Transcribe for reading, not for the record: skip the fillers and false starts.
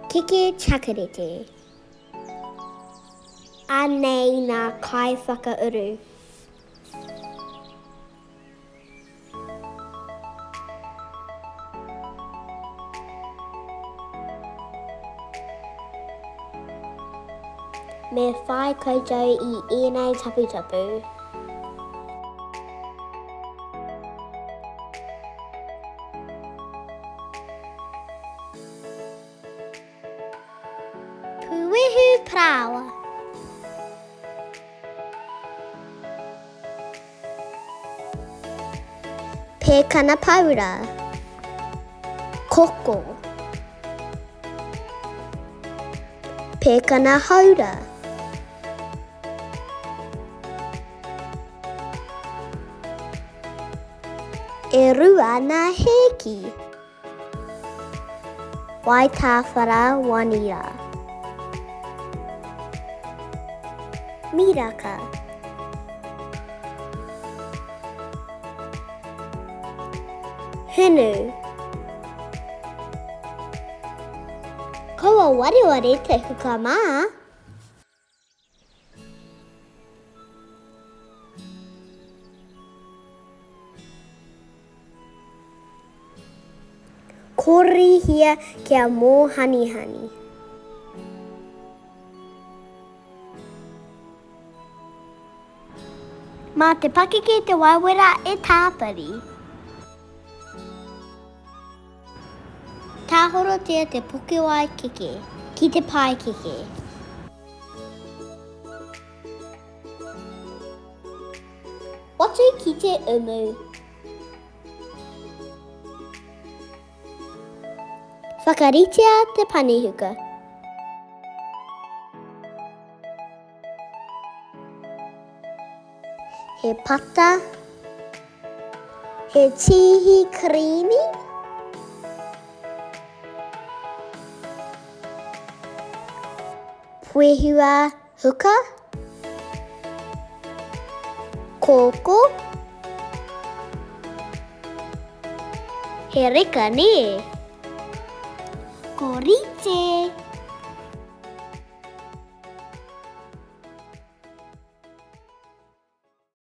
Keke chakarete. Anei ngā kai whakauru. Me whai koutou i ēnei taputapu. Puehu parāoa. Pēkana paura. Koko. Pēkana haura. E rua nā hēki. Waitāwhara wanira. Miraka. Hunu. Kaua wareware te huka mā. Korihia kia mōhanihani. Mā te pakeke te waiwera e tāpiri. Tāhorotia te pokewai keke ki te paekeke. Watu ki te umu. Whakaritea te panihuka. He pata. He tīhi karīmi. Puehua huka. Kōkō. He reka nē? Ko rite!